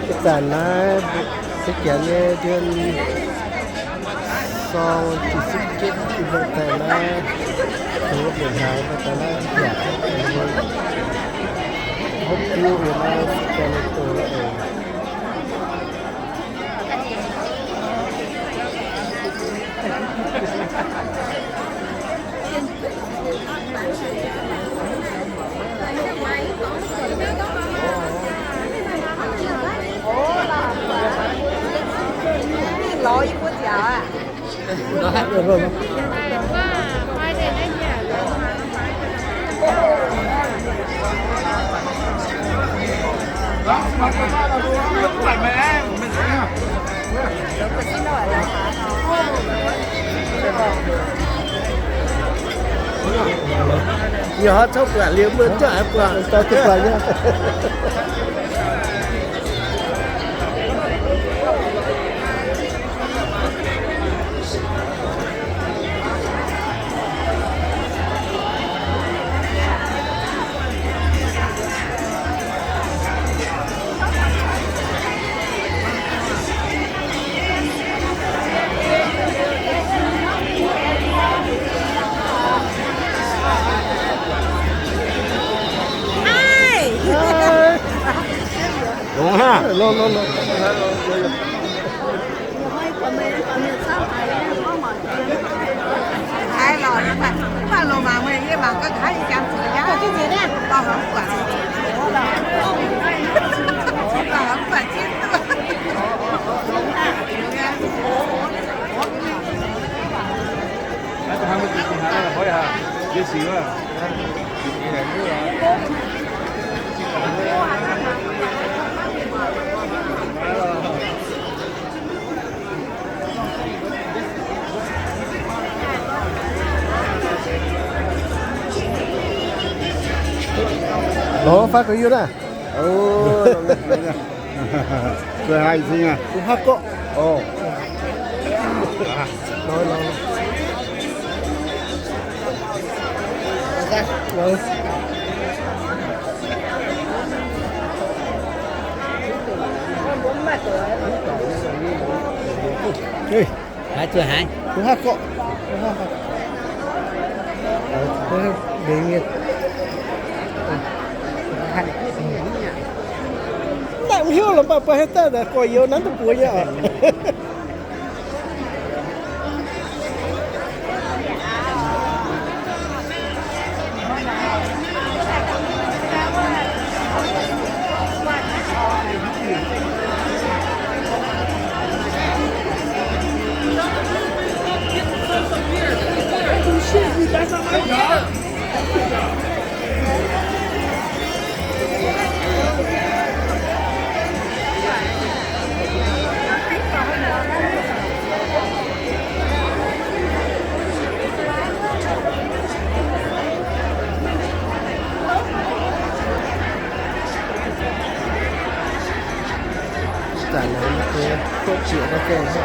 Zanc naaiv se janx nyei ndiev sorng jiex sipv jienv, mbuo daaih naaiv, mbuo mbenc haaix mbuo daaih naaiv mbiaauc, hopv diuv yiem naaiv se janx nyei doz oc. Yie hov cov buatc liuz mbuo jauv haiz buatc, buatc nyei. Longx haic. Longx, longx, longx. Lorz faqv ga'yuv naaiv. Ov, lorz, lorz, lorz. Zueiz hlaax ih cin aqv? Mbuo haav gorqv. Ov. Lorz, lorz, lorz. Haaix zueiz hlaax? Mbuo haav gorqv. Mbuo haav gorqv. Mbengx nyei. Naaiv mv hiuv lorqc, mv baac mbuo haaix dauh naaic gorx-youz nanv duqv buoz nyei oc. Zanc naaiv mbuo duqv zieqc naaiv gaengh.